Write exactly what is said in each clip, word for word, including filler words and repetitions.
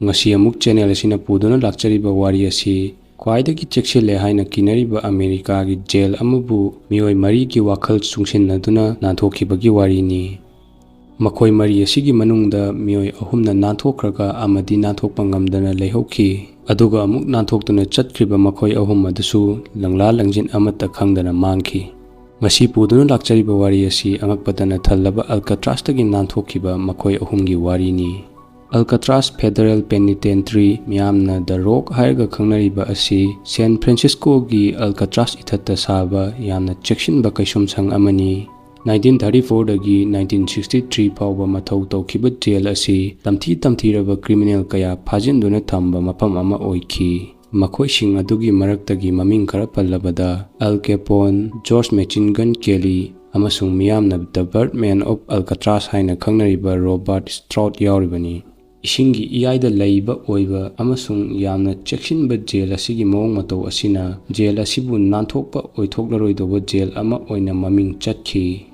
ꯉꯁꯤ ꯑꯃꯨꯛ ꯆꯦꯅꯦꯜ ꯑꯁꯤꯅ ꯄꯨꯗꯨꯅ ꯂꯥꯛꯆꯔꯤꯕ ꯋꯥꯔꯤ ꯑꯁꯤ ꯈ꯭ꯋꯥꯏꯗꯒꯤ ꯆꯦꯛꯁꯤꯜꯂꯦ ꯍꯥꯏꯅ ꯀꯤꯅꯔꯤꯕ ꯑꯃꯦꯔꯤꯀꯥꯒꯤ ꯖꯦꯜ ꯑꯃꯕꯨ ꯃꯤꯑꯣꯏ ꯃꯔꯤꯒꯤ ꯋꯥꯈꯜ ꯆꯨꯡꯁꯤꯟꯅꯗꯨꯅ ꯅꯥꯟꯊꯣꯛꯈꯤꯕꯒꯤ ꯋꯥꯔꯤꯅꯤ꯫ ꯃꯈꯣꯏ ꯃꯔꯤ ꯑꯁꯤꯒꯤ ꯃꯅꯨꯡꯗ ꯃꯤꯑꯣꯏ ꯑꯍꯨꯝꯅ ꯅꯥꯟꯊꯣꯛꯈ꯭ꯔꯒ ꯑꯃꯗꯤ ꯅꯥꯟꯊꯣꯛꯄ ꯉꯝꯗꯅ ꯂꯩꯍꯧꯈꯤ꯫ ꯑꯗꯨꯒ ꯑꯃꯨꯛ ꯅꯥꯟꯊꯣꯛꯇꯨꯅ ꯆꯠꯈ꯭ꯔꯤꯕ ꯃꯈꯣꯏ ꯑꯍꯨꯝ ꯑꯗꯨꯁꯨ ꯂꯪꯂꯥ ꯂꯪꯖꯤꯟ ꯑꯃꯠꯇ ꯈꯪꯗꯅ ꯃꯥꯡꯈꯤ꯫ ꯉꯁꯤ ꯄꯨꯗꯨꯅ ꯂꯥꯛꯆꯔꯤꯕ ꯋꯥꯔꯤ ꯑꯁꯤ ꯑꯉꯛꯄꯇꯅ ꯊꯜꯂꯕ ꯑꯜꯀꯇ꯭ꯔꯥꯁꯇꯒꯤ ꯅꯥꯟꯊꯣꯛꯈꯤꯕ ꯃꯈꯣꯏ ꯑꯍꯨꯝꯒꯤ ꯋꯥꯔꯤꯅꯤ꯫ ꯑꯜꯀꯇ꯭ꯔꯥꯁ ꯐꯦꯗꯔꯦꯜ ꯄꯦꯅꯤꯇꯦꯟꯇ꯭ꯔꯤ, ꯃꯤꯌꯥꯝꯅ ꯗ ꯔꯣꯛ ꯍꯥꯏꯔꯒ ꯈꯪꯅꯔꯤꯕ ꯑꯁꯤ ꯁꯦꯟ ꯐ꯭ꯔꯥꯟꯁꯤꯁꯀꯣꯒꯤ ꯑꯜꯀꯇ꯭ꯔꯥꯁ ꯏꯊꯠꯇ ꯁꯥꯕ ꯌꯥꯝꯅ ꯆꯦꯛꯁꯤꯟꯕ ꯀꯩꯁꯨꯝꯁꯪ ꯑꯃꯅꯤ꯫ ꯅꯥꯏꯟꯇꯤꯟ ꯊꯥꯔꯇꯤ ꯐꯣꯔꯗꯒꯤ ꯅꯥꯏꯟꯇꯤꯟ ꯁꯤꯛꯁꯇꯤ ꯊ꯭ꯔꯤ ꯐꯥꯎꯕ ꯃꯊꯧ ꯇꯧꯈꯤꯕ ꯖꯦꯜ ꯑꯁꯤ ꯇꯝꯊꯤ ꯇꯝꯊꯤꯔꯕ ꯀ꯭ꯔꯤꯃꯤꯅꯦꯜ ꯀꯌꯥ ꯐꯥꯖꯤꯟꯗꯨꯅ ꯊꯝꯕ ꯃꯐꯝ ꯑꯃ ꯑꯣꯏꯈꯤ꯫ ꯃꯈꯣꯏꯁꯤꯡ ꯑꯗꯨꯒꯤ ꯃꯔꯛꯇꯒꯤ ꯃꯃꯤꯡ ꯈꯔ ꯄꯜꯂꯕꯗ ꯑꯜ ꯀꯦꯄꯣꯟ, ꯖꯣꯔꯖ ꯃꯦꯆꯤꯟꯒꯟ ꯀꯦꯂꯤ ꯑꯃꯁꯨꯡ ꯃꯤꯌꯥꯝꯅ ꯗ ꯕꯔꯗꯃꯦꯟ ꯑꯣꯐ ꯑꯜꯀꯇ꯭ꯔꯥꯁ ꯍꯥꯏꯅ ꯈꯪꯅꯔꯤꯕ ꯔꯣꯕꯥꯔꯠ ꯁ꯭ꯇ꯭ꯔꯥꯎꯠ ꯌꯥꯎꯔꯤꯕꯅꯤ꯫ ꯏꯁꯤꯡꯒꯤ ꯏꯌꯥꯏꯗ ꯂꯩꯕ ꯑꯣꯏꯕ ꯑꯃꯁꯨꯡ ꯌꯥꯝꯅ ꯆꯦꯛꯁꯤꯟꯕ ꯖꯦꯜ ꯑꯁꯤꯒꯤ ꯃꯑꯣꯡ ꯃꯇꯧ ꯑꯁꯤꯅ ꯖꯦꯜ ꯑꯁꯤꯕꯨ ꯅꯥꯟꯊꯣꯛꯄ ꯑꯣꯏꯊꯣꯛꯂꯔꯣꯏꯗꯧꯕ ꯖꯦꯜ ꯑꯃ ꯑꯣꯏꯅ ꯃꯃꯤꯡ ꯆꯠꯈꯤ꯫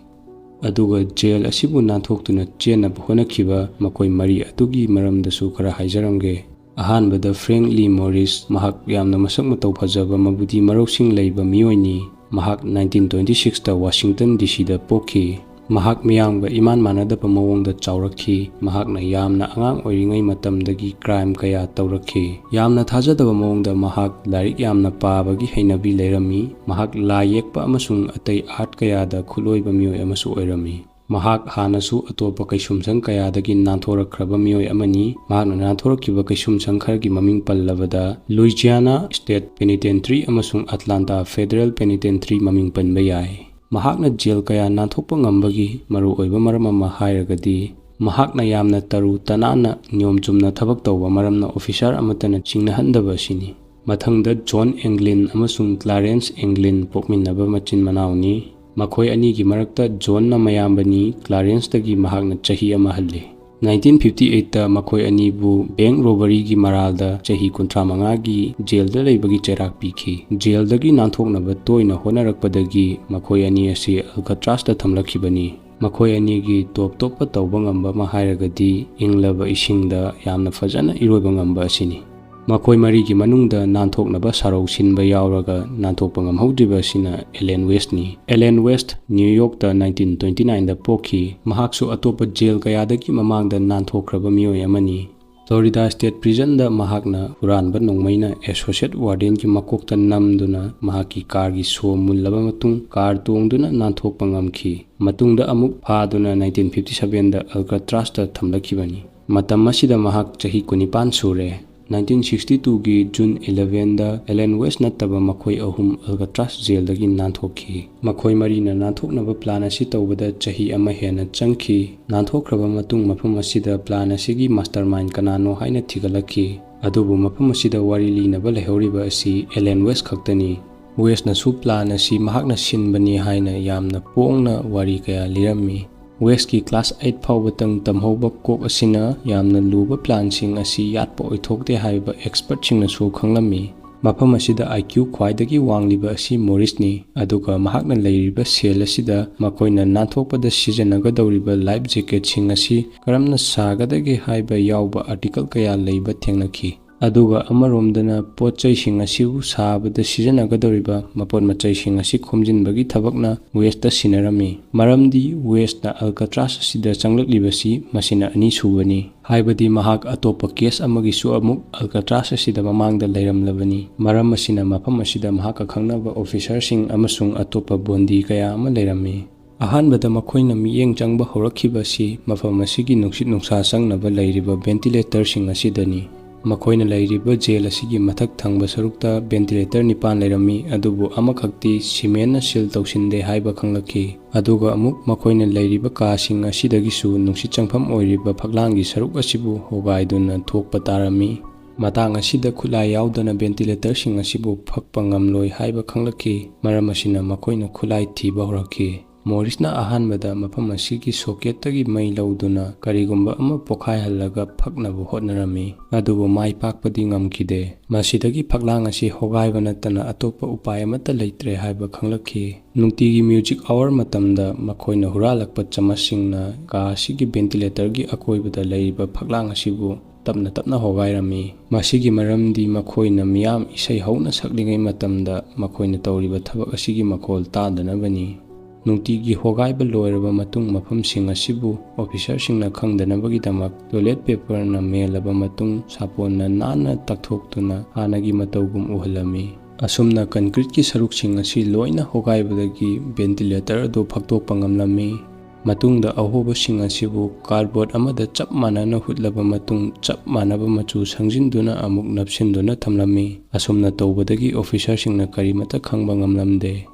ꯑꯗꯨꯒ ꯖꯦꯜ ꯑꯁꯤꯕꯨ ꯅꯥꯟꯊꯣꯛꯇꯨꯅ ꯆꯦꯟꯅꯕ ꯍꯣꯠꯅꯈꯤꯕ ꯃꯈꯣꯏ ꯃꯔꯤ ꯑꯗꯨꯒꯤ ꯃꯔꯝꯗꯁꯨ ꯈꯔ ꯍꯥꯏꯖꯔꯝꯒꯦ꯫ ꯑꯍꯥꯟꯕꯗ ꯐ꯭ꯔꯦꯡꯛ ꯂꯤ ꯃꯣꯔꯤꯁ, ꯃꯍꯥꯛ ꯌꯥꯝꯅ ꯃꯁꯛ ꯃꯇꯧ ꯐꯖꯕ ꯃꯕꯨꯗꯤ ꯃꯔꯧꯁꯤꯡ ꯂꯩꯕ ꯃꯤꯑꯣꯏꯅꯤ꯫ ꯃꯍꯥꯛ ꯅꯥꯏꯟꯇꯤꯟ ꯇ꯭ꯋꯦꯟꯇꯤ ꯁꯤꯛꯁꯇ ꯋꯥꯁꯤꯡꯇꯟ ꯗꯤ ꯁꯤꯗ ꯄꯣꯛꯈꯤ꯫ ꯃꯍꯥꯛ ꯃꯤꯌꯥꯝꯒ ꯏꯃꯥꯟ ꯃꯥꯟꯅꯗꯕ ꯃꯑꯣꯡꯗ ꯆꯥꯎꯔꯛꯈꯤ꯫ ꯃꯍꯥꯛꯅ ꯌꯥꯝꯅ ꯑꯉꯥꯡ ꯑꯣꯏꯔꯤꯉꯩ ꯃꯇꯝꯗꯒꯤ ꯀ꯭ꯔꯥꯏꯝ ꯀꯌꯥ ꯇꯧꯔꯛꯈꯤ꯫ ꯌꯥꯝꯅ ꯊꯥꯖꯗꯕ ꯃꯑꯣꯡꯗ ꯃꯍꯥꯛ ꯂꯥꯏꯔꯤꯛ ꯌꯥꯝꯅ ꯄꯥꯕꯒꯤ ꯍꯩꯅꯕꯤ ꯂꯩꯔꯝꯃꯤ꯫ ꯃꯍꯥꯛ ꯂꯥꯏ ꯌꯦꯛꯄ ꯑꯃꯁꯨꯡ ꯑꯇꯩ ꯑꯥꯔꯠ ꯀꯌꯥꯗ ꯈꯨꯠꯂꯣꯏꯕ ꯃꯤꯑꯣꯏ ꯑꯃꯁꯨ ꯑꯣꯏꯔꯝꯃꯤ꯫ ꯃꯍꯥꯛ ꯍꯥꯟꯅꯁꯨ ꯑꯇꯣꯞꯄ ꯀꯩꯁꯨꯝꯁꯪ ꯀꯌꯥꯗꯒꯤ ꯅꯥꯟꯊꯣꯔꯛꯈ꯭ꯔꯕ ꯃꯤꯑꯣꯏ ꯑꯃꯅꯤ꯫ ꯃꯍꯥꯛꯅ ꯅꯥꯟꯊꯣꯔꯛꯈꯤꯕ ꯀꯩꯁꯨꯝꯁꯪ ꯈꯔꯒꯤ ꯃꯃꯤꯡ ꯄꯜꯂꯕꯗ ꯂꯨꯏꯖꯤꯌꯥꯅꯥ ꯁ꯭ꯇꯦꯠ ꯄꯦꯅꯤꯇꯦꯟꯇ꯭ꯔꯤ ꯑꯃꯁꯨꯡ ꯑꯇꯂꯥꯟꯇꯥ ꯐꯦꯗꯔꯦꯜ ꯄꯦꯅꯤꯇꯦꯟꯇ꯭ꯔꯤ ꯃꯃꯤꯡ ꯄꯟꯕ ꯌꯥꯏ꯫ ꯃꯍꯥꯛꯅ ꯖꯦꯜ ꯀꯌꯥ ꯅꯥꯟꯊꯣꯛꯄ ꯉꯝꯕꯒꯤ ꯃꯔꯨꯑꯣꯏꯕ ꯃꯔꯝ ꯑꯃ ꯍꯥꯏꯔꯒꯗꯤ ꯃꯍꯥꯛꯅ ꯌꯥꯝꯅ ꯇꯔꯨ ꯇꯅꯥꯟꯅ ꯅꯤꯌꯣꯝ ꯆꯨꯝꯅ ꯊꯕꯛ ꯇꯧꯕ ꯃꯔꯝꯅ ꯑꯣꯐꯤꯁꯥꯔ ꯑꯃꯠꯇꯅ ꯆꯤꯡꯅꯍꯟꯗꯕ ꯑꯁꯤꯅꯤ꯫ ꯃꯊꯪꯗ ꯖꯣꯟ ꯑꯦꯡꯒ꯭ꯂꯤꯟ ꯑꯃꯁꯨꯡ ꯀ꯭ꯂꯥꯔꯦꯟꯁ ꯑꯦꯡꯒ꯭ꯂꯤꯟ ꯄꯣꯛꯃꯤꯟꯅꯕ ꯃꯆꯤꯟ ꯃꯅꯥꯎꯅꯤ꯫ ꯃꯈꯣꯏ ꯑꯅꯤꯒꯤ ꯃꯔꯛꯇ ꯖꯣꯟꯅ ꯃꯌꯥꯝꯕꯅꯤ, ꯀ꯭ꯂꯥꯔꯦꯟꯁꯇꯒꯤ ꯃꯍꯥꯛꯅ ꯆꯍꯤ ꯑꯃ ꯍꯜꯂꯤ꯫ ꯅꯥꯏꯟꯇꯤꯟ ꯐꯤꯐꯇꯤ ꯑꯩꯠꯇ ꯃꯈꯣꯏ ꯑꯅꯤꯕꯨ ꯕꯦꯡꯛ ꯔꯣꯕꯔꯤꯒꯤ ꯃꯔꯥꯜꯗ ꯆꯍꯤ ꯀꯨꯟꯊ꯭ꯔꯥ ꯃꯉꯥꯒꯤ ꯖꯦꯜꯗ ꯂꯩꯕꯒꯤ ꯆꯩꯔꯥꯛ ꯄꯤꯈꯤ꯫ ꯖꯦꯜꯗꯒꯤ ꯅꯥꯟꯊꯣꯛꯅꯕ ꯇꯣꯏꯅ ꯍꯣꯠꯅꯔꯛꯄꯗꯒꯤ ꯃꯈꯣꯏ ꯑꯅꯤ ꯑꯁꯤ ꯑꯜꯀꯇ꯭ꯔꯥꯁꯇ ꯊꯝꯂꯛꯈꯤꯕꯅꯤ꯫ ꯃꯈꯣꯏ ꯑꯅꯤꯒꯤ ꯇꯣꯞ ꯇꯣꯞꯄ ꯇꯧꯕ ꯉꯝꯕ ꯑꯃ ꯍꯥꯏꯔꯒꯗꯤ ꯏꯪꯂꯕ ꯏꯁꯤꯡꯗ ꯌꯥꯝꯅ ꯐꯖꯅ ꯏꯔꯣꯏꯕ ꯉꯝꯕ ꯑꯁꯤꯅꯤ꯫ ꯃꯈꯣꯏ ꯃꯔꯤꯒꯤ ꯃꯅꯨꯡꯗ ꯅꯥꯟꯊꯣꯛꯅꯕ ꯁꯥꯔꯧ ꯁꯤꯟꯕ ꯌꯥꯎꯔꯒ ꯅꯥꯟꯊꯣꯛꯄ ꯉꯝꯍꯧꯗ꯭ꯔꯤꯕ ꯑꯁꯤꯅ ꯑꯦꯂꯦꯟ ꯋꯦꯁ꯭ꯠꯅꯤ꯫ ꯑꯦꯂꯦꯟ ꯋꯦꯁ꯭ꯠ ꯅ꯭ꯌꯨ ꯌꯣꯔꯛꯇ ꯅꯥꯏꯟꯇꯤꯟ ꯇ꯭ꯋꯦꯟꯇꯤ ꯅꯥꯏꯟꯗ ꯄꯣꯛꯈꯤ꯫ ꯃꯍꯥꯛꯁꯨ ꯑꯇꯣꯞꯄ ꯖꯦꯜ ꯀꯌꯥꯗꯒꯤ ꯃꯃꯥꯡꯗ ꯅꯥꯟꯊꯣꯛꯈ꯭ꯔꯕ ꯃꯤꯑꯣꯏ ꯑꯃꯅꯤ꯫ ꯐ꯭ꯂꯣꯔꯤꯗꯥ ꯁ꯭ꯇꯦꯠ ꯄ꯭ꯔꯤꯖꯟꯗ ꯃꯍꯥꯛꯅ ꯍꯨꯔꯥꯟꯕ ꯅꯣꯡꯃꯩꯅ ꯑꯦꯁꯣꯁꯤꯌꯦꯠ ꯋꯥꯔꯗꯦꯟꯒꯤ ꯃꯀꯣꯛꯇ ꯅꯝꯗꯨꯅ ꯃꯍꯥꯛꯀꯤ ꯀꯥꯔꯒꯤ ꯁꯣ ꯃꯨꯜꯂꯕ ꯃꯇꯨꯡ ꯀꯥꯔ ꯇꯣꯡꯗꯨꯅ ꯅꯥꯟꯊꯣꯛꯄ ꯉꯝꯈꯤ꯫ ꯃꯇꯨꯡꯗ ꯑꯃꯨꯛ ꯐꯥꯗꯨꯅ ꯅꯥꯏꯟꯇꯤꯟ ꯐꯤꯐꯇꯤ ꯁꯚꯦꯟꯗ ꯑꯜꯀꯇ꯭ꯔꯥꯁꯇ ꯊꯝꯂꯛꯈꯤꯕꯅꯤ꯫ ꯃꯇꯝ ꯑꯁꯤꯗ ꯃꯍꯥꯛ ꯆꯍꯤ ꯀꯨꯟꯅꯤꯄꯥꯟ ꯁꯨꯔꯦ꯫ ꯅꯥꯏꯟꯇꯤꯟ ꯁꯤꯛꯁꯇꯤ ꯇꯨꯒꯤ ꯖꯨꯟ ꯏꯂꯦꯚꯦꯟꯗ ꯑꯦꯂꯦꯟ ꯋꯦꯁ꯭ꯠ ꯅꯠꯇꯕ ꯃꯈꯣꯏ ꯑꯍꯨꯝ ꯑꯜꯀꯇ꯭ꯔꯥꯁ ꯖꯦꯜꯗꯒꯤ ꯅꯥꯟꯊꯣꯛꯈꯤ꯫ ꯃꯈꯣꯏ ꯃꯔꯤꯅ ꯅꯥꯟꯊꯣꯛꯅꯕ ꯄ꯭ꯂꯥꯟ ꯑꯁꯤ ꯇꯧꯕꯗ ꯆꯍꯤ ꯑꯃ ꯍꯦꯟꯅ ꯆꯪꯈꯤ꯫ ꯅꯥꯟꯊꯣꯛꯈ꯭ꯔꯕ ꯃꯇꯨꯡ ꯃꯐꯝ ꯑꯁꯤꯗ ꯄ꯭ꯂꯥꯟ ꯑꯁꯤꯒꯤ ꯃꯥꯁꯇꯔꯃꯥꯏꯟ ꯀꯅꯥꯅꯣ ꯍꯥꯏꯅ ꯊꯤꯒꯠꯂꯛꯈꯤ꯫ ꯑꯗꯨꯕꯨ ꯃꯐꯝ ꯑꯁꯤꯗ ꯋꯥꯔꯤ ꯂꯤꯅꯕ ꯂꯩꯍꯧꯔꯤꯕ ꯑꯁꯤ ꯑꯦꯂꯦꯟ ꯋꯦꯁ꯭ꯠ ꯈꯛꯇꯅꯤ꯫ ꯋꯦꯁ꯭ꯠꯅꯁꯨ ꯄ꯭ꯂꯥꯟ ꯑꯁꯤ ꯃꯍꯥꯛꯅ ꯁꯤꯟꯕꯅꯤ ꯍꯥꯏꯅ ꯌꯥꯝꯅ ꯄꯣꯡꯅ ꯋꯥꯔꯤ ꯀꯌꯥ ꯂꯤꯔꯝꯃꯤ꯫ ꯋꯦꯁ꯭ꯠꯀꯤ ꯀ꯭ꯂꯥꯁ ꯑꯩꯠ ꯐꯥꯎꯕꯇꯪ ꯇꯝꯍꯧꯕ ꯀꯣꯛ ꯑꯁꯤꯅ ꯌꯥꯝꯅ ꯂꯨꯕ ꯄ꯭ꯂꯥꯟꯁꯤꯡ ꯑꯁꯤ ꯌꯥꯠꯄ ꯑꯣꯏꯊꯣꯛꯇꯦ ꯍꯥꯏꯕ ꯑꯦꯛꯁꯄꯔꯠꯁꯤꯡꯅꯁꯨ ꯈꯪꯂꯝꯃꯤ꯫ ꯃꯐꯝ ꯑꯁꯤꯗ ꯑꯥꯏ ꯀ꯭ꯌꯨ ꯈ꯭ꯋꯥꯏꯗꯒꯤ ꯋꯥꯡꯂꯤꯕ ꯑꯁꯤ ꯃꯣꯔꯤꯁꯅꯤ, ꯑꯗꯨꯒ ꯃꯍꯥꯛꯅ ꯂꯩꯔꯤꯕ ꯁꯦꯜ ꯑꯁꯤꯗ ꯃꯈꯣꯏꯅ ꯅꯥꯟꯊꯣꯛꯄꯗ ꯁꯤꯖꯤꯟꯅꯒꯗꯧꯔꯤꯕ ꯂꯥꯏꯐ ꯖꯦꯀꯦꯠꯁꯤꯡ ꯑꯁꯤ ꯀꯔꯝꯅ ꯁꯥꯒꯗꯒꯦ ꯍꯥꯏꯕ ꯌꯥꯎꯕ ꯑꯥꯔꯇꯤꯀꯜ ꯀꯌꯥ ꯂꯩꯕ ꯊꯦꯡꯅꯈꯤ꯫ ꯑꯗꯨꯒ ꯑꯃꯔꯣꯝꯗꯅ ꯄꯣꯠ ꯆꯩꯁꯤꯡ ꯑꯁꯤꯕꯨ ꯁꯥꯕꯗ ꯁꯤꯖꯤꯟꯅꯒꯗꯧꯔꯤꯕ ꯃꯄꯣꯠ ꯃꯆꯩꯁꯤꯡ ꯑꯁꯤ ꯈꯣꯝꯖꯤꯟꯕꯒꯤ ꯊꯕꯛꯅ ꯋꯦꯁ꯭ꯠꯇ ꯁꯤꯟꯅꯔꯝꯃꯤ꯫ ꯃꯔꯝꯗꯤ ꯋꯦꯁ꯭ꯠꯅ ꯑꯜꯀꯇ꯭ꯔꯥꯁ ꯑꯁꯤꯗ ꯆꯪꯂꯛꯂꯤꯕꯁꯤ ꯃꯁꯤꯅ ꯑꯅꯤꯁꯨꯕꯅꯤ꯫ ꯍꯥꯏꯕꯗꯤ ꯃꯍꯥꯛ ꯑꯇꯣꯞꯄ ꯀꯦꯁ ꯑꯃꯒꯤꯁꯨ ꯑꯃꯨꯛ ꯑꯜꯀꯇ꯭ꯔꯥꯁ ꯑꯁꯤꯗ ꯃꯃꯥꯡꯗ ꯂꯩꯔꯝꯂꯕꯅꯤ꯫ ꯃꯔꯝ ꯑꯁꯤꯅ ꯃꯐꯝ ꯑꯁꯤꯗ ꯃꯍꯥꯛꯀ ꯈꯪꯅꯕ ꯑꯣꯐꯤꯁꯔꯁꯤꯡ ꯑꯃꯁꯨꯡ ꯑꯇꯣꯞꯄ ꯕꯣꯟꯗꯤ ꯀꯌꯥ ꯑꯃ ꯂꯩꯔꯝꯃꯤ꯫ ꯑꯍꯥꯟꯕꯗ ꯃꯈꯣꯏꯅ ꯃꯤꯠꯌꯦꯡ ꯆꯪꯕ ꯍꯧꯔꯛꯈꯤꯕꯁꯤ ꯃꯐꯝ ꯑꯁꯤꯒꯤ ꯅꯨꯡꯁꯤꯠ ꯅꯨꯡꯁꯥ ꯆꯪꯅꯕ ꯂꯩꯔꯤꯕ ꯚꯦꯟꯇꯤꯂꯦꯇꯔꯁꯤꯡ ꯑꯁꯤꯗꯅꯤ꯫ ꯃꯈꯣꯏꯅ ꯂꯩꯔꯤꯕ ꯖꯦꯜ ꯑꯁꯤꯒꯤ ꯃꯊꯛ ꯊꯪꯕ ꯁꯔꯨꯛꯇ ꯚꯦꯟꯇꯤꯂꯦꯇꯔ ꯅꯤꯄꯥꯟ ꯂꯩꯔꯝꯃꯤ, ꯑꯗꯨꯕꯨ ꯑꯃꯈꯛꯇꯤ ꯁꯤꯃꯦꯟꯅ ꯁꯤꯜ ꯇꯧꯁꯤꯟꯗꯦ ꯍꯥꯏꯕ ꯈꯪꯂꯛꯈꯤ꯫ ꯑꯗꯨꯒ ꯑꯃꯨꯛ ꯃꯈꯣꯏꯅ ꯂꯩꯔꯤꯕ ꯀꯥꯁꯤꯡ ꯑꯁꯤꯗꯒꯤꯁꯨ ꯅꯨꯡꯁꯤꯠ ꯆꯪꯐꯝ ꯑꯣꯏꯔꯤꯕ ꯐꯛꯂꯥꯡꯒꯤ ꯁꯔꯨꯛ ꯑꯁꯤꯕꯨ ꯍꯣꯒꯥꯏꯗꯨꯅ ꯊꯣꯛꯄ ꯇꯥꯔꯝꯃꯤ꯫ ꯃꯇꯥꯡ ꯑꯁꯤꯗ ꯈꯨꯠꯂꯥꯏ ꯌꯥꯎꯗꯅ ꯚꯦꯟꯇꯤꯂꯦꯇꯔꯁꯤꯡ ꯑꯁꯤꯕꯨ ꯐꯛꯄ ꯉꯝꯂꯣꯏ ꯍꯥꯏꯕ ꯈꯪꯂꯛꯈꯤ꯫ ꯃꯔꯝ ꯑꯁꯤꯅ ꯃꯈꯣꯏꯅ ꯈꯨꯠꯂꯥꯏ ꯊꯤꯕ ꯍꯧꯔꯛꯈꯤ꯫ ꯃꯣꯔꯤꯁꯅ ꯑꯍꯥꯟꯕꯗ ꯃꯐꯝ ꯑꯁꯤꯒꯤ ꯁꯣꯀꯦꯠꯇꯒꯤ ꯃꯩ ꯂꯧꯗꯨꯅ ꯀꯔꯤꯒꯨꯝꯕ ꯑꯃ ꯄꯣꯈꯥꯏꯍꯜꯂꯒ ꯐꯛꯅꯕ ꯍꯣꯠꯅꯔꯝꯃꯤ, ꯑꯗꯨꯕꯨ ꯃꯥꯏ ꯄꯥꯛꯄꯗꯤ ꯉꯝꯈꯤꯗꯦ꯫ ꯃꯁꯤꯗꯒꯤ ꯐꯛꯂꯥꯡ ꯑꯁꯤ ꯍꯣꯒꯥꯏꯕ ꯅꯠꯇꯅ ꯑꯇꯣꯞꯄ ꯎꯄꯥꯏ ꯑꯃꯠꯇ ꯂꯩꯇ꯭ꯔꯦ ꯍꯥꯏꯕ ꯈꯪꯂꯛꯈꯤ꯫ ꯅꯨꯡꯇꯤꯒꯤ ꯃ꯭ꯌꯨꯖꯤꯛ ꯑꯋꯥꯔ ꯃꯇꯝꯗ ꯃꯈꯣꯏꯅ ꯍꯨꯔꯥꯜꯂꯛꯄ ꯆꯃꯁꯁꯤꯡꯅ ꯀꯥ ꯑꯁꯤꯒꯤ ꯚꯦꯟꯇꯤꯂꯦꯇꯔꯒꯤ ꯑꯀꯣꯏꯕꯗ ꯂꯩꯔꯤꯕ ꯐꯛꯂꯥꯡ ꯑꯁꯤꯕꯨ ꯇꯞꯅ ꯇꯞꯅ ꯍꯣꯒꯥꯏꯔꯝꯃꯤ꯫ ꯃꯁꯤꯒꯤ ꯃꯔꯝꯗꯤ ꯃꯈꯣꯏꯅ ꯃꯤꯌꯥꯝ ꯏꯁꯩ ꯍꯧꯅ ꯁꯛꯂꯤꯉꯩ ꯃꯇꯝꯗ ꯃꯈꯣꯏꯅ ꯇꯧꯔꯤꯕ ꯊꯕꯛ ꯑꯁꯤꯒꯤ ꯃꯈꯣꯜ ꯇꯥꯗꯅꯕꯅꯤ꯫ ꯅꯨꯡꯇꯤꯒꯤ ꯍꯣꯒꯥꯏꯕ ꯂꯣꯏꯔꯕ ꯃꯇꯨꯡ, ꯃꯐꯝꯁꯤꯡ ꯑꯁꯤꯕꯨ ꯑꯣꯐꯤꯁꯔꯁꯤꯡꯅ ꯈꯪꯗꯅꯕꯒꯤꯗꯃꯛ ꯇꯣꯏꯂꯦꯠ ꯄꯦꯄꯔꯅ ꯃꯦꯜꯂꯕ ꯃꯇꯨꯡ, ꯁꯥꯄꯣꯟꯅ ꯅꯥꯟꯅ ꯇꯛꯊꯣꯛꯇꯨꯅ ꯍꯥꯟꯅꯒꯤ ꯃꯇꯧꯒꯨꯝ ꯎꯍꯜꯂꯝꯃꯤ꯫ ꯑꯁꯨꯝꯅ ꯀꯟꯀ꯭ꯔꯤꯠꯀꯤ ꯁꯔꯨꯛꯁꯤꯡ ꯑꯁꯤ ꯂꯣꯏꯅ ꯍꯣꯒꯥꯏꯕꯗꯒꯤ ꯚꯦꯟꯇꯤꯂꯦꯇꯔ ꯑꯗꯨ ꯐꯛꯇꯣꯛꯄ ꯉꯝꯂꯝꯃꯤ꯫ ꯃꯇꯨꯡꯗ ꯑꯍꯣꯕꯁꯤꯡ ꯑꯁꯤꯕꯨ ꯀꯥꯔꯗꯕꯣꯔꯗ ꯑꯃꯗ ꯆꯞ ꯃꯥꯟꯅꯅ ꯍꯨꯠꯂꯕ ꯃꯇꯨꯡ, ꯆꯞ ꯃꯥꯟꯅꯕ ꯃꯆꯨ ꯁꯪꯖꯤꯟꯗꯨꯅ ꯑꯃꯨꯛ ꯅꯞꯁꯤꯟꯗꯨꯅ ꯊꯝꯂꯝꯃꯤ꯫ ꯑꯁꯨꯝꯅ ꯇꯧꯕꯗꯒꯤ ꯑꯣꯐꯤꯁꯔꯁꯤꯡꯅ ꯀꯔꯤꯃꯠꯇ ꯈꯪꯕ ꯉꯝꯂꯝꯗꯦ꯫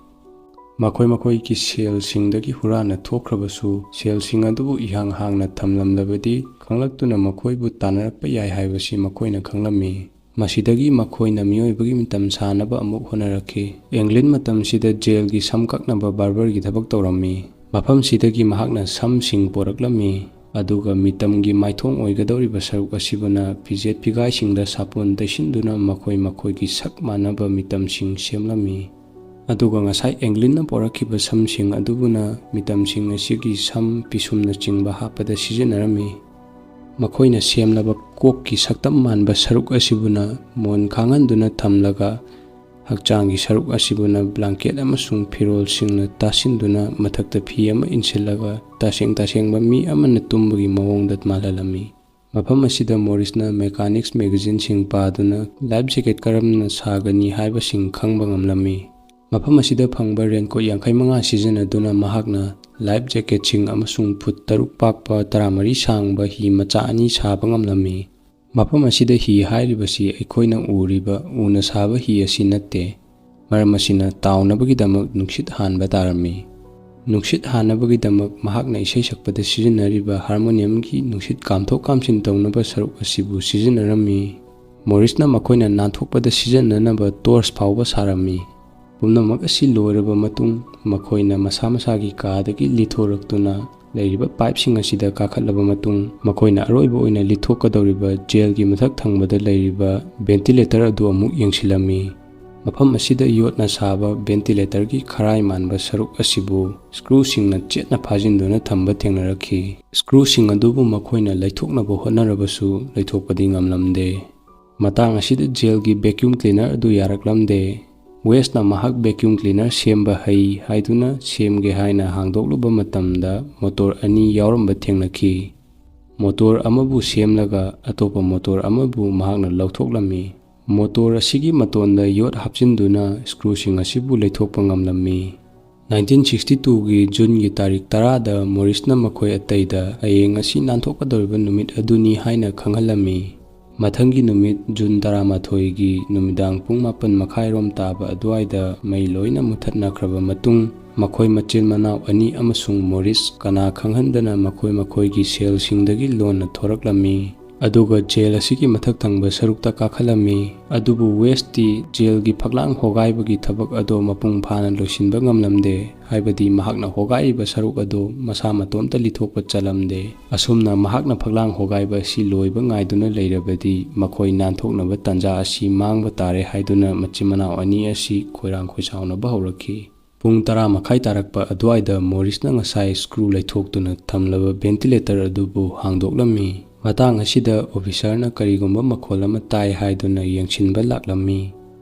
ꯃꯈꯣꯏ ꯃꯈꯣꯏꯒꯤ ꯁꯦꯜꯁꯤꯡꯗꯒꯤ ꯍꯨꯔꯥꯟꯅ ꯊꯣꯛꯈ꯭ꯔꯕꯁꯨ, ꯁꯦꯜꯁꯤꯡ ꯑꯗꯨꯕꯨ ꯏꯍꯥꯡ ꯍꯥꯡꯅ ꯊꯝꯂꯝꯂꯕꯗꯤ ꯈꯪꯂꯛꯇꯨꯅ ꯃꯈꯣꯏꯕꯨ ꯇꯥꯟꯅꯔꯛꯄ ꯌꯥꯏ ꯍꯥꯏꯕꯁꯤ ꯃꯈꯣꯏꯅ ꯈꯪꯂꯝꯃꯤ꯫ ꯃꯁꯤꯗꯒꯤ ꯃꯈꯣꯏꯅ ꯃꯤꯑꯣꯏꯕꯒꯤ ꯃꯤꯇꯝ ꯁꯥꯅꯕ ꯑꯃꯨꯛ ꯍꯣꯠꯅꯔꯛꯈꯤ꯫ ꯑꯦꯡꯒ꯭ꯂꯤꯟ ꯃꯇꯝꯁꯤꯗ ꯖꯦꯜꯒꯤ ꯁꯝ ꯀꯛꯅꯕ ꯕꯥꯔꯕꯔꯒꯤ ꯊꯕꯛ ꯇꯧꯔꯝꯃꯤ꯫ ꯃꯐꯝꯁꯤꯗꯒꯤ ꯃꯍꯥꯛꯅ ꯁꯝꯁꯤꯡ ꯄꯣꯔꯛꯂꯝꯃꯤ, ꯑꯗꯨꯒ ꯃꯤꯇꯝꯒꯤ ꯃꯥꯏꯊꯣꯡ ꯑꯣꯏꯒꯗꯧꯔꯤꯕ ꯁꯔꯨꯛ ꯑꯁꯤꯕꯨꯅ ꯐꯤꯖꯦꯠ ꯐꯤꯒꯥꯏꯁꯤꯡꯗ ꯁꯥꯄꯣꯟ ꯇꯩꯁꯤꯟꯗꯨꯅ ꯃꯈꯣꯏ ꯃꯈꯣꯏꯒꯤ ꯁꯛ ꯃꯥꯟꯅꯕ ꯃꯤꯇꯝꯁꯤꯡ ꯁꯦꯝꯂꯝꯃꯤ꯫ ꯑꯗꯨꯒ ꯉꯁꯥꯏ ꯑꯦꯡꯒ꯭ꯂꯤꯟꯅ ꯄꯣꯔꯛꯈꯤꯕ ꯁꯝꯁꯤꯡ ꯑꯗꯨꯕꯨꯅ ꯃꯤꯇꯝꯁꯤꯡ ꯑꯁꯤꯒꯤ ꯁꯝ, ꯄꯤꯁꯨꯝꯅꯆꯤꯡꯕ ꯍꯥꯞꯄꯗ ꯁꯤꯖꯤꯟꯅꯔꯝꯃꯤ꯫ ꯃꯈꯣꯏꯅ ꯁꯦꯝꯂꯕ ꯀꯣꯛꯀꯤ ꯁꯛꯇꯝ ꯃꯥꯟꯕ ꯁꯔꯨꯛ ꯑꯁꯤꯕꯨꯅ ꯃꯣꯟ ꯈꯥꯡꯍꯟꯗꯨꯅ ꯊꯝꯂꯒ, ꯍꯛꯆꯥꯡꯒꯤ ꯁꯔꯨꯛ ꯑꯁꯤꯕꯨꯅ ꯕ꯭ꯂꯥꯡꯀꯦꯠ ꯑꯃꯁꯨꯡ ꯐꯤꯔꯣꯜꯁꯤꯡꯅ ꯇꯥꯁꯤꯟꯗꯨꯅ ꯃꯊꯛꯇ ꯐꯤ ꯑꯃ ꯏꯟꯁꯤꯜꯂꯒ, ꯇꯁꯦꯡ ꯇꯁꯦꯡꯕ ꯃꯤ ꯑꯃꯅ ꯇꯨꯝꯕꯒꯤ ꯃꯑꯣꯡꯗ ꯃꯥꯜꯍꯜꯂꯝꯃꯤ꯫ ꯃꯐꯝ ꯑꯁꯤꯗ ꯃꯣꯔꯤꯁꯅ ꯃꯦꯀꯥꯅꯤꯛꯁ ꯃꯦꯒꯥꯖꯤꯟꯁꯤꯡ ꯄꯥꯗꯨꯅ ꯂꯥꯏꯐ ꯖꯦꯀꯦꯠ ꯀꯔꯝꯅ ꯁꯥꯒꯅꯤ ꯍꯥꯏꯕꯁꯤꯡ ꯈꯪꯕ ꯉꯝꯂꯝꯃꯤ꯫ ꯃꯐꯝ ꯑꯁꯤꯗ ꯐꯪꯕ ꯔꯦꯟꯀꯣꯠ ꯌꯥꯡꯈꯩ ꯃꯉꯥ ꯁꯤꯖꯤꯟꯅꯗꯨꯅ ꯃꯍꯥꯛꯅ ꯂꯥꯏꯐ ꯖꯦꯀꯦꯠꯁꯤꯡ ꯑꯃꯁꯨꯡ ꯐꯨꯠ ꯇꯔꯨꯛ ꯄꯥꯛꯄ, ꯇꯔꯥꯃꯔꯤ ꯁꯥꯡꯕ ꯍꯤ ꯃꯆꯥ ꯑꯅꯤ ꯁꯥꯕ ꯉꯝꯂꯝꯃꯤ꯫ ꯃꯐꯝ ꯑꯁꯤꯗ ꯍꯤ ꯍꯥꯏꯔꯤꯕꯁꯤ ꯑꯩꯈꯣꯏꯅ ꯎꯔꯤꯕ ꯎꯅ ꯁꯥꯕ ꯍꯤ ꯑꯁꯤ ꯅꯠꯇꯦ꯫ ꯃꯔꯝ ꯑꯁꯤꯅ ꯇꯥꯎꯅꯕꯒꯤꯗꯃꯛ ꯅꯨꯡꯁꯤꯠ ꯍꯥꯟꯕ ꯇꯥꯔꯝꯃꯤ꯫ ꯅꯨꯡꯁꯤꯠ ꯍꯥꯟꯅꯕꯒꯤꯗꯃꯛ ꯃꯍꯥꯛꯅ ꯏꯁꯩ ꯁꯛꯄꯗ ꯁꯤꯖꯤꯟꯅꯔꯤꯕ ꯍꯥꯔꯃꯣꯅꯤꯌꯝꯒꯤ ꯅꯨꯡꯁꯤꯠ ꯀꯥꯝꯊꯣꯛ ꯀꯥꯝꯁꯤꯟ ꯇꯧꯅꯕ ꯁꯔꯨꯛ ꯑꯁꯤꯕꯨ ꯁꯤꯖꯤꯟꯅꯔꯝꯃꯤ꯫ ꯃꯣꯔꯤꯁꯅ ꯃꯈꯣꯏꯅ ꯅꯥꯟꯊꯣꯛꯄꯗ ꯁꯤꯖꯤꯟꯅꯅꯕ ꯇꯣꯔꯆ ꯐꯥꯎꯕ ꯁꯥꯔꯝꯃꯤ꯫ ꯄꯨꯝꯅꯃꯛ ꯑꯁꯤ ꯂꯣꯏꯔꯕ ꯃꯇꯨꯡ, ꯃꯈꯣꯏꯅ ꯃꯁꯥ ꯃꯁꯥꯒꯤ ꯀꯥꯗꯒꯤ ꯂꯤꯊꯣꯔꯛꯇꯨꯅ ꯂꯩꯔꯤꯕ ꯄꯥꯏꯞꯁꯤꯡ ꯑꯁꯤꯗ ꯀꯥꯈꯠꯂꯕ ꯃꯇꯨꯡ, ꯃꯈꯣꯏꯅ ꯑꯔꯣꯏꯕ ꯑꯣꯏꯅ ꯂꯤꯊꯣꯛꯀꯗꯧꯔꯤꯕ ꯖꯦꯜꯒꯤ ꯃꯊꯛ ꯊꯪꯕꯗ ꯂꯩꯔꯤꯕ ꯚꯦꯟꯇꯤꯂꯦꯇꯔ ꯑꯗꯨ ꯑꯃꯨꯛ ꯌꯦꯡꯁꯤꯜꯂꯝꯃꯤ꯫ ꯃꯐꯝ ꯑꯁꯤꯗ ꯌꯣꯠꯅ ꯁꯥꯕ ꯚꯦꯟꯇꯤꯂꯦꯇꯔꯒꯤ ꯈꯔꯥꯏ ꯃꯥꯟꯕ ꯁꯔꯨꯛ ꯑꯁꯤꯕꯨ ꯁ꯭ꯀ꯭ꯔꯨꯁꯤꯡꯅ ꯆꯦꯠꯅ ꯐꯥꯖꯤꯟꯗꯨꯅ ꯊꯝꯕ ꯊꯦꯡꯅꯔꯛꯈꯤ꯫ ꯁ꯭ꯀ꯭ꯔꯨꯁꯤꯡ ꯑꯗꯨꯕꯨ ꯃꯈꯣꯏꯅ ꯂꯩꯊꯣꯛꯅꯕ ꯍꯣꯠꯅꯔꯕꯁꯨ ꯂꯩꯊꯣꯛꯄꯗꯤ ꯉꯝꯂꯝꯗꯦ꯫ ꯃꯇꯥꯡ ꯑꯁꯤꯗ ꯖꯦꯜꯒꯤ ꯚꯦꯀ꯭ꯌꯨꯝ ꯀ꯭ꯂꯤꯅꯔ ꯑꯗꯨ ꯌꯥꯔꯛꯂꯝꯗꯦ꯫ ꯋꯦꯁꯅ ꯃꯍꯥꯛ ꯚꯦꯀ꯭ꯌꯨꯝ ꯀ꯭ꯂꯤꯅꯔ ꯁꯦꯝꯕ ꯍꯩ ꯍꯥꯏꯗꯨꯅ ꯁꯦꯝꯒꯦ ꯍꯥꯏꯅ ꯍꯥꯡꯗꯣꯛꯂꯨꯕ ꯃꯇꯝꯗ ꯃꯣꯇꯣꯔ ꯑꯅꯤ ꯌꯥꯎꯔꯝꯕ ꯊꯦꯡꯅꯈꯤ꯫ ꯃꯣꯇꯣꯔ ꯑꯃꯕꯨ ꯁꯦꯝꯂꯒ ꯑꯇꯣꯞꯄ ꯃꯣꯇꯣꯔ ꯑꯃꯕꯨ ꯃꯍꯥꯛꯅ ꯂꯧꯊꯣꯛꯂꯝꯃꯤ꯫ ꯃꯣꯇꯣꯔ ꯑꯁꯤꯒꯤ ꯃꯇꯣꯟꯗ ꯌꯣꯠ ꯍꯥꯞꯆꯤꯟꯗꯨꯅ ꯁ꯭ꯀ꯭ꯔꯨꯁꯤꯡ ꯑꯁꯤꯕꯨ ꯂꯩꯊꯣꯛꯄ ꯉꯝꯂꯝꯃꯤ꯫ ꯅꯥꯏꯟꯇꯤꯟ ꯁꯤꯛꯁꯇꯤ ꯇꯨꯒꯤ ꯖꯨꯟꯒꯤ ꯇꯥꯔꯤꯛ ꯇꯔꯥꯗ ꯃꯣꯔꯤꯁꯅ ꯃꯈꯣꯏ ꯑꯇꯩꯗ ꯍꯌꯦꯡ ꯑꯁꯤ ꯅꯥꯟꯊꯣꯛꯀꯗꯧꯔꯤꯕ ꯅꯨꯃꯤꯠ ꯑꯗꯨꯅꯤ ꯍꯥꯏꯅ ꯈꯪꯍꯜꯂꯝꯃꯤ꯫ ꯃꯊꯪꯒꯤ ꯅꯨꯃꯤꯠ ꯖꯨꯟ ꯇꯔꯥꯃꯥꯊꯣꯏꯒꯤ ꯅꯨꯃꯤꯗꯥꯡ ꯄꯨꯡ ꯃꯥꯄꯟ ꯃꯈꯥꯏꯔꯣꯝ ꯇꯥꯕ ꯑꯗꯨꯋꯥꯏꯗ ꯃꯩ ꯂꯣꯏꯅ ꯃꯨꯊꯠꯅꯈ꯭ꯔꯕ ꯃꯇꯨꯡ, ꯃꯈꯣꯏ ꯃꯆꯤꯟ ꯃꯅꯥꯎ ꯑꯅꯤ ꯑꯃꯁꯨꯡ ꯃꯣꯔꯤꯁ ꯀꯅꯥ ꯈꯪꯍꯟꯗꯅ ꯃꯈꯣꯏ ꯃꯈꯣꯏꯒꯤ ꯁꯦꯜꯁꯤꯡꯗꯒꯤ ꯂꯣꯟꯅ ꯊꯣꯔꯛꯂꯝꯃꯤ꯫ ꯑꯗꯨꯒ ꯖꯦꯜ ꯑꯁꯤꯒꯤ ꯃꯊꯛ ꯊꯪꯕ ꯁꯔꯨꯛꯇ ꯀꯥꯈꯠꯂꯝꯃꯤ꯫ ꯑꯗꯨꯕꯨ ꯋꯦꯁꯇꯤ ꯖꯦꯜꯒꯤ ꯐꯛꯂꯥꯡ ꯍꯣꯒꯥꯏꯕꯒꯤ ꯊꯕꯛ ꯑꯗꯣ ꯃꯄꯨꯡ ꯐꯥꯅ ꯂꯣꯏꯁꯤꯟꯕ ꯉꯝꯂꯝꯗꯦ, ꯍꯥꯏꯕꯗꯤ ꯃꯍꯥꯛꯅ ꯍꯣꯒꯥꯏꯔꯤꯕ ꯁꯔꯨꯛ ꯑꯗꯨ ꯃꯁꯥ ꯃꯇꯣꯝꯇ ꯂꯤꯊꯣꯛꯄ ꯆꯜꯂꯝꯗꯦ꯫ ꯑꯁꯨꯝꯅ ꯃꯍꯥꯛꯅ ꯐꯛꯂꯥꯡ ꯍꯣꯒꯥꯏꯕ ꯑꯁꯤ ꯂꯣꯏꯕ ꯉꯥꯏꯗꯨꯅ ꯂꯩꯔꯕꯗꯤ ꯃꯈꯣꯏ ꯅꯥꯟꯊꯣꯛꯅꯕ ꯇꯥꯟꯖꯥ ꯑꯁꯤ ꯃꯥꯡꯕ ꯇꯥꯔꯦ ꯍꯥꯏꯗꯨꯅ ꯃꯆꯤꯟ ꯃꯅꯥꯎ ꯑꯅꯤ ꯑꯁꯤ ꯈꯣꯏꯔꯥꯡ ꯈꯣꯏꯁꯥꯎꯅꯕ ꯍꯧꯔꯛꯈꯤ꯫ ꯄꯨꯡ ꯇꯔꯥ ꯃꯈꯥꯏ ꯇꯥꯔꯛꯄ ꯑꯗꯨꯋꯥꯏꯗ ꯃꯣꯔꯤꯁꯅ ꯉꯁꯥꯏ ꯁ꯭ꯀ꯭ꯔꯨ ꯂꯩꯊꯣꯛꯇꯨꯅ ꯊꯝꯂꯕ ꯚꯦꯟꯇꯤꯂꯦꯇꯔ ꯑꯗꯨꯕꯨ ꯍꯥꯡꯗꯣꯛꯂꯝꯃꯤ꯫ ꯃꯇꯥꯡ ꯑꯁꯤꯗ ꯑꯣꯐꯤꯁꯔꯅ ꯀꯔꯤꯒꯨꯝꯕ ꯃꯈꯣꯜ ꯑꯃ ꯇꯥꯏ ꯍꯥꯏꯗꯨꯅ ꯌꯦꯡꯁꯤꯟꯕ ꯂꯥꯛꯂꯝꯃꯤ꯫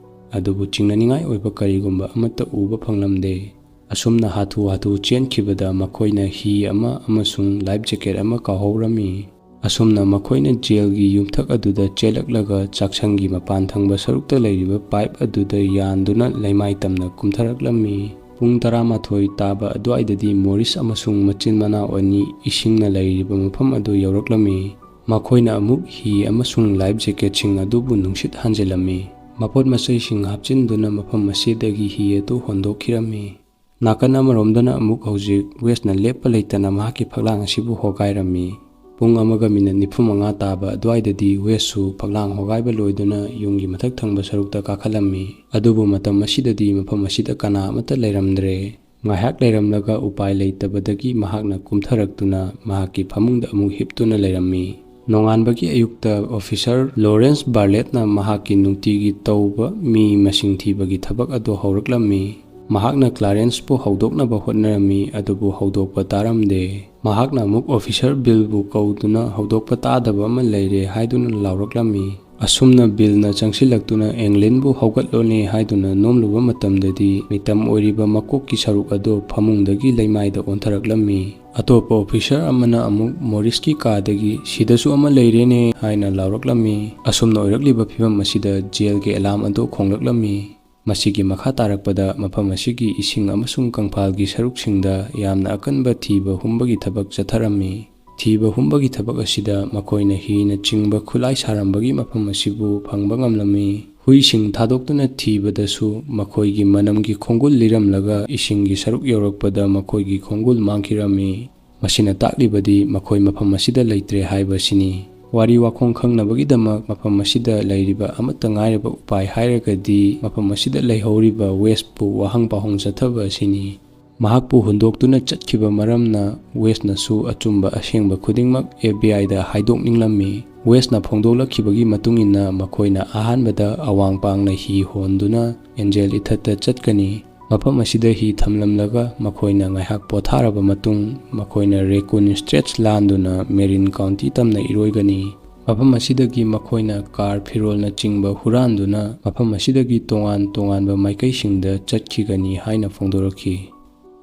ꯑꯗꯨꯕꯨ ꯆꯤꯡꯅꯅꯤꯡꯉꯥꯏ ꯑꯣꯏꯕ ꯀꯔꯤꯒꯨꯝꯕ ꯑꯃꯠꯇ ꯎꯕ ꯐꯪꯂꯝꯗꯦ꯫ ꯑꯁꯨꯝꯅ ꯍꯥꯊꯨ ꯍꯥꯊꯨ ꯆꯦꯟꯈꯤꯕꯗ ꯃꯈꯣꯏꯅ ꯍꯤ ꯑꯃ ꯑꯃꯁꯨꯡ ꯂꯥꯏꯐ ꯖꯦꯀꯦꯠ ꯑꯃ ꯀꯥꯎꯍꯧꯔꯝꯃꯤ꯫ ꯑꯁꯨꯝꯅ ꯃꯈꯣꯏꯅ ꯖꯦꯜꯒꯤ ꯌꯨꯝꯊꯛ ꯑꯗꯨꯗ ꯆꯦꯜꯂꯛꯂꯒ ꯆꯥꯛꯁꯪꯒꯤ ꯃꯄꯥꯟ ꯊꯪꯕ ꯁꯔꯨꯛꯇ ꯂꯩꯔꯤꯕ ꯄꯥꯏꯞ ꯑꯗꯨꯗ ꯌꯥꯟꯗꯨꯅ ꯂꯩꯃꯥꯏ ꯇꯝꯅ ꯀꯨꯝꯊꯔꯛꯂꯝꯃꯤ꯫ ꯄꯨꯡ ꯇꯔꯥꯃꯥꯊꯣꯏ ꯇꯥꯕ ꯑꯗꯨꯋꯥꯏꯗꯗꯤ ꯃꯣꯔꯤꯁ ꯑꯃꯁꯨꯡ ꯃꯆꯤꯟ ꯃꯅꯥꯎ ꯑꯅꯤ ꯏꯁꯤꯡꯅ ꯂꯩꯔꯤꯕ ꯃꯐꯝ ꯑꯗꯨ ꯌꯧꯔꯛꯂꯝꯃꯤ꯫ ꯃꯈꯣꯏꯅ ꯑꯃꯨꯛ ꯍꯤ ꯑꯃꯁꯨꯡ ꯂꯥꯏꯐ ꯖꯦꯀꯦꯠꯁꯤꯡ ꯑꯗꯨꯕꯨ ꯅꯨꯡꯁꯤꯠ ꯍꯥꯟꯖꯤꯜꯂꯝꯃꯤ꯫ ꯃꯄꯣꯠ ꯃꯆꯩꯁꯤꯡ ꯍꯥꯞꯆꯤꯟꯗꯨꯅ ꯃꯐꯝ ꯑꯁꯤꯗꯒꯤ ꯍꯤ ꯑꯗꯨ ꯍꯣꯟꯗꯣꯛꯈꯤꯔꯝꯃꯤ꯫ ꯅꯥꯀꯟ ꯑꯃꯔꯣꯝꯗꯅ ꯑꯃꯨꯛ ꯍꯧꯖꯤꯛ ꯋꯦꯁꯅ ꯂꯦꯞꯄ ꯂꯩꯇꯅ ꯃꯍꯥꯛꯀꯤ ꯐꯛꯂꯥꯡ ꯑꯁꯤꯕꯨ ꯍꯣꯒꯥꯏꯔꯝꯃꯤ꯫ ꯄꯨꯡ ꯑꯃꯒ ꯃꯤꯅꯠ ꯅꯤꯐꯨ ꯃꯉꯥ ꯇꯥꯕ ꯑꯗꯨꯋꯥꯏꯗꯗꯤ ꯋꯦꯁꯁꯨ ꯐꯛꯂꯥꯡ ꯍꯣꯒꯥꯏꯕ ꯂꯣꯏꯗꯨꯅ ꯌꯨꯝꯒꯤ ꯃꯊꯛ ꯊꯪꯕ ꯁꯔꯨꯛꯇ ꯀꯥꯈꯠꯂꯝꯃꯤ꯫ ꯑꯗꯨꯕꯨ ꯃꯇꯝ ꯑꯁꯤꯗꯗꯤ ꯃꯐꯝ ꯑꯁꯤꯗ ꯀꯅꯥ ꯑꯃꯠꯇ ꯂꯩꯔꯝꯗ꯭ꯔꯦ꯫ ꯉꯥꯏꯍꯥꯛ ꯂꯩꯔꯝꯂꯒ ꯎꯄꯥꯏ ꯂꯩꯇꯕꯗꯒꯤ ꯃꯍꯥꯛꯅ ꯀꯨꯝꯊꯔꯛꯇꯨꯅ ꯃꯍꯥꯛꯀꯤ ꯐꯃꯨꯡꯗ ꯑꯃꯨꯛ ꯍꯤꯞꯇꯨꯅ ꯂꯩꯔꯝꯃꯤ꯫ ꯅꯣꯡꯉꯥꯟꯕꯒꯤ ꯑꯌꯨꯛꯇ ꯑꯣꯐꯤꯁꯔ ꯂꯣꯔꯦꯟꯁ ꯕꯥꯔꯂꯦꯠꯅ ꯃꯍꯥꯛꯀꯤ ꯅꯨꯡꯇꯤꯒꯤ ꯇꯧꯕ ꯃꯤ ꯃꯁꯤꯡ ꯊꯤꯕꯒꯤ ꯊꯕꯛ ꯑꯗꯨ ꯍꯧꯔꯛꯂꯝꯃꯤ꯫ ꯃꯍꯥꯛꯅ ꯀ꯭ꯂꯥꯔꯦꯟꯁꯄꯨ ꯍꯧꯗꯣꯛꯅꯕ ꯍꯣꯠꯅꯔꯝꯃꯤ, ꯑꯗꯨꯕꯨ ꯍꯧꯗꯣꯛꯄ ꯇꯥꯔꯝꯗꯦ꯫ ꯃꯍꯥꯛꯅ ꯑꯃꯨꯛ ꯑꯣꯐꯤꯁꯔ ꯕꯤꯜꯕꯨ ꯀꯧꯗꯨꯅ ꯍꯧꯗꯣꯛꯄ ꯇꯥꯗꯕ ꯑꯃ ꯂꯩꯔꯦ ꯍꯥꯏꯗꯨꯅ ꯂꯥꯎꯔꯛꯂꯝꯃꯤ꯫ ꯑꯁꯨꯝꯅ ꯕꯤꯜꯅ ꯆꯪꯁꯤꯜꯂꯛꯇꯨꯅ "ꯑꯦꯡꯂꯤꯟꯕꯨ ꯍꯧꯒꯠꯂꯣꯅꯦ" ꯍꯥꯏꯗꯨꯅ ꯅꯣꯝꯂꯨꯕ ꯃꯇꯝꯗꯗꯤ ꯃꯤꯇꯝ ꯑꯣꯏꯔꯤꯕ ꯃꯀꯣꯛꯀꯤ ꯁꯔꯨꯛ ꯑꯗꯨ ꯐꯃꯨꯡꯗꯒꯤ ꯂꯩꯃꯥꯏꯗ ꯑꯣꯟꯊꯔꯛꯂꯝꯃꯤ꯫ ꯑꯇꯣꯞꯄ ꯑꯣꯐꯤꯁꯔ ꯑꯃꯅ ꯑꯃꯨꯛ ꯃꯣꯔꯤꯁꯀꯤ ꯀꯥꯗꯒꯤ "ꯁꯤꯗꯁꯨ ꯑꯃ ꯂꯩꯔꯦꯅꯦ" ꯍꯥꯏꯅ ꯂꯥꯎꯔꯛꯂꯝꯃꯤ꯫ ꯑꯁꯨꯝꯅ ꯑꯣꯏꯔꯛꯂꯤꯕ ꯐꯤꯕꯝ ꯑꯁꯤꯗ ꯖꯦꯜꯒꯤ ꯑꯦꯂꯥꯝ ꯑꯗꯨ ꯈꯣꯡꯂꯛꯂꯝꯃꯤ꯫ ꯃꯁꯤꯒꯤ ꯃꯈꯥ ꯇꯥꯔꯛꯄꯗ ꯃꯐꯝ ꯑꯁꯤꯒꯤ ꯏꯁꯤꯡ ꯑꯃꯁꯨꯡ ꯀꯪꯐꯥꯜꯒꯤ ꯁꯔꯨꯛꯁꯤꯡꯗ ꯌꯥꯝꯅ ꯑꯀꯟꯕ ꯊꯤꯕ ꯍꯨꯝꯕꯒꯤ ꯊꯕꯛ ꯆꯠꯊꯔꯝꯃꯤ꯫ ꯊꯤꯕ ꯍꯨꯝꯕꯒꯤ ꯊꯕꯛ ꯑꯁꯤꯗ ꯃꯈꯣꯏꯅ ꯍꯤꯅꯆꯤꯡꯕ ꯈꯨꯠꯂꯥꯏ ꯁꯥꯔꯝꯕꯒꯤ ꯃꯐꯝ ꯑꯁꯤꯕꯨ ꯐꯪꯕ ꯉꯝꯂꯝꯃꯤ꯫ ꯍꯨꯏꯁꯤꯡ ꯊꯥꯗꯣꯛꯇꯨꯅ ꯊꯤꯕꯗꯁꯨ ꯃꯈꯣꯏꯒꯤ ꯃꯅꯝꯒꯤ ꯈꯣꯡꯒꯨꯜ ꯂꯤꯔꯝꯂꯒ ꯏꯁꯤꯡꯒꯤ ꯁꯔꯨꯛ ꯌꯧꯔꯛꯄꯗ ꯃꯈꯣꯏꯒꯤ ꯈꯣꯡꯒꯨꯜ ꯃꯥꯡꯈꯤꯔꯝꯃꯤ꯫ ꯃꯁꯤꯅ ꯇꯥꯛꯂꯤꯕꯗꯤ ꯃꯈꯣꯏ ꯃꯐꯝ ꯑꯁꯤꯗ ꯂꯩꯇ꯭ꯔꯦ ꯍꯥꯏꯕꯁꯤꯅꯤ꯫ ꯋꯥꯔꯤ ꯋꯥꯈꯣꯡ ꯈꯪꯅꯕꯒꯤꯗꯃꯛ ꯃꯐꯝ ꯑꯁꯤꯗ ꯂꯩꯔꯤꯕ ꯑꯃꯠꯇ ꯉꯥꯏꯔꯕ ꯎꯄꯥꯏ ꯍꯥꯏꯔꯒꯗꯤ ꯃꯐꯝ ꯑꯁꯤꯗ ꯂꯩꯍꯧꯔꯤꯕ ꯋꯦꯁꯄꯨ ꯋꯥꯍꯪ ꯄꯥꯎꯍꯪ ꯆꯠꯊꯕ ꯑꯁꯤꯅꯤ꯫ ꯃꯍꯥꯛꯄꯨ ꯍꯨꯟꯗꯣꯛꯇꯨꯅ ꯆꯠꯈꯤꯕ ꯃꯔꯝꯅ ꯋꯦꯁꯅꯁꯨ ꯑꯆꯨꯝꯕ ꯑꯁꯦꯡꯕ ꯈꯨꯗꯤꯡꯃꯛ ꯑꯦꯐ ꯕꯤ ꯑꯥꯏꯗ ꯍꯥꯏꯗꯣꯛꯅꯤꯡꯂꯝꯃꯤ꯫ ꯋꯦꯁꯅ ꯐꯣꯡꯗꯣꯛꯂꯛꯈꯤꯕꯒꯤ ꯃꯇꯨꯡ ꯏꯟꯅ ꯃꯈꯣꯏꯅ ꯑꯍꯥꯟꯕꯗ ꯑꯋꯥꯡ ꯄꯥꯡꯅ ꯍꯤ ꯍꯣꯟꯗꯨꯅ ꯑꯦꯟꯖꯦꯜ ꯏꯊꯠꯇ ꯆꯠꯀꯅꯤ꯫ ꯃꯐꯝ ꯑꯁꯤꯗ ꯍꯤ ꯊꯝꯂꯝꯂꯒ ꯃꯈꯣꯏꯅ ꯉꯥꯏꯍꯥꯛ ꯄꯣꯊꯥꯔꯕ ꯃꯇꯨꯡ, ꯃꯈꯣꯏꯅ ꯔꯦꯀꯨꯟ ꯁ꯭ꯇ꯭ꯔꯦꯠꯁ ꯂꯥꯟꯗꯨꯅ ꯃꯦꯔꯤꯟ ꯀꯥꯎꯟꯇꯤ ꯇꯝꯅ ꯏꯔꯣꯏꯒꯅꯤ꯫ ꯃꯐꯝ ꯑꯁꯤꯗꯒꯤ ꯃꯈꯣꯏꯅ ꯀꯥꯔ ꯐꯤꯔꯣꯜꯅꯆꯤꯡꯕ ꯍꯨꯔꯥꯟꯗꯨꯅ ꯃꯐꯝ ꯑꯁꯤꯗꯒꯤ ꯇꯣꯉꯥꯟ ꯇꯣꯉꯥꯟꯕ ꯃꯥꯏꯀꯩꯁꯤꯡꯗ ꯆꯠꯈꯤꯒꯅꯤ ꯍꯥꯏꯅ ꯐꯣꯡꯗꯣꯔꯛꯈꯤ꯫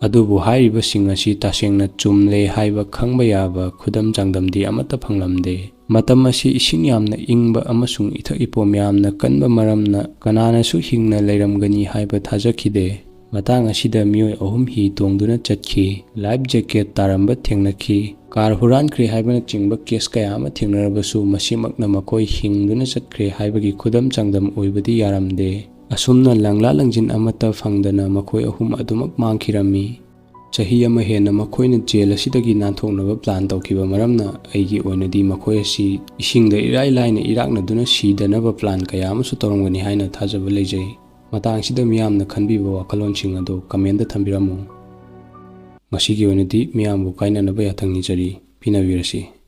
ꯑꯗꯨꯕꯨ ꯍꯥꯏꯔꯤꯕꯁꯤꯡ ꯑꯁꯤ ꯇꯁꯦꯡꯅ ꯆꯨꯝꯂꯦ ꯍꯥꯏꯕ ꯈꯪꯕ ꯌꯥꯕ ꯈꯨꯗꯝ ꯆꯥꯡꯗꯝꯗꯤ ꯑꯃꯠꯇ ꯐꯪꯂꯝꯗꯦ꯫ ꯃꯇꯝ ꯑꯁꯤ ꯏꯁꯤꯡ ꯌꯥꯝꯅ ꯏꯪꯕ ꯑꯃꯁꯨꯡ ꯏꯊꯛ ꯏꯄꯣꯝ ꯌꯥꯝꯅ ꯀꯟꯕ ꯃꯔꯝꯅ ꯀꯅꯥꯅꯁꯨ ꯍꯤꯡꯅ ꯂꯩꯔꯝꯒꯅꯤ ꯍꯥꯏꯕ ꯊꯥꯖꯈꯤꯗꯦ꯫ ꯃꯇꯥꯡ ꯑꯁꯤꯗ ꯃꯤꯑꯣꯏ ꯑꯍꯨꯝ ꯍꯤ ꯇꯣꯡꯗꯨꯅ ꯆꯠꯈꯤ꯫ ꯂꯥꯏꯐ ꯖꯦꯀꯦꯠ ꯇꯥꯔꯝꯕ ꯊꯦꯡꯅꯈꯤ꯫ ꯀꯥꯔ ꯍꯨꯔꯥꯟꯈ꯭ꯔꯦ ꯍꯥꯏꯕꯅꯆꯤꯡꯕ ꯀꯦꯁ ꯀꯌꯥ ꯑꯃ ꯊꯦꯡꯅꯔꯕꯁꯨ ꯃꯁꯤꯃꯛꯅ ꯃꯈꯣꯏ ꯍꯤꯡꯗꯨꯅ ꯆꯠꯈ꯭ꯔꯦ ꯍꯥꯏꯕꯒꯤ ꯈꯨꯗꯝ ꯆꯥꯡꯗꯝ ꯑꯣꯏꯕꯗꯤ ꯌꯥꯔꯝꯗꯦ꯫ ꯑꯁꯨꯝꯅ ꯂꯪꯂꯥ ꯂꯪꯖꯤꯟ ꯑꯃꯠꯇ ꯐꯪꯗꯅ ꯃꯈꯣꯏ ꯑꯍꯨꯝ ꯑꯗꯨꯃꯛ ꯃꯥꯡꯈꯤꯔꯝꯃꯤ꯫ ꯆꯍꯤ ꯑꯃ ꯍꯦꯟꯅ ꯃꯈꯣꯏꯅ ꯖꯦꯜ ꯑꯁꯤꯗꯒꯤ ꯅꯥꯟꯊꯣꯛꯅꯕ ꯄ꯭ꯂꯥꯟ ꯇꯧꯈꯤꯕ ꯃꯔꯝꯅ ꯑꯩꯒꯤ ꯑꯣꯏꯅꯗꯤ ꯃꯈꯣꯏ ꯑꯁꯤ ꯏꯁꯤꯡꯗ ꯏꯔꯥꯏ ꯂꯥꯏꯅ ꯏꯔꯥꯛꯅꯗꯨꯅ ꯁꯤꯗꯅꯕ ꯄ꯭ꯂꯥꯟ ꯀꯌꯥ ꯑꯃꯁꯨ ꯇꯧꯔꯝꯒꯅꯤ ꯍꯥꯏꯅ ꯊꯥꯖꯕ ꯂꯩꯖꯩ꯫ ꯃꯇꯥꯡꯁꯤꯗ ꯃꯤꯌꯥꯝꯅ ꯈꯟꯕꯤꯕ ꯋꯥꯈꯜꯂꯣꯟꯁꯤꯡ ꯑꯗꯨ ꯀꯃꯦꯟꯗ ꯊꯝꯕꯤꯔꯝꯃꯨ꯫ ꯉꯁꯤꯒꯤ ꯑꯣꯏꯅꯗꯤ ꯃꯤꯌꯥꯝꯕꯨ ꯀꯥꯏꯅꯅꯕ ꯌꯥꯊꯪ ꯅꯤꯖꯔꯤ꯫ ꯄꯤꯅꯕꯤꯔꯁꯤ꯫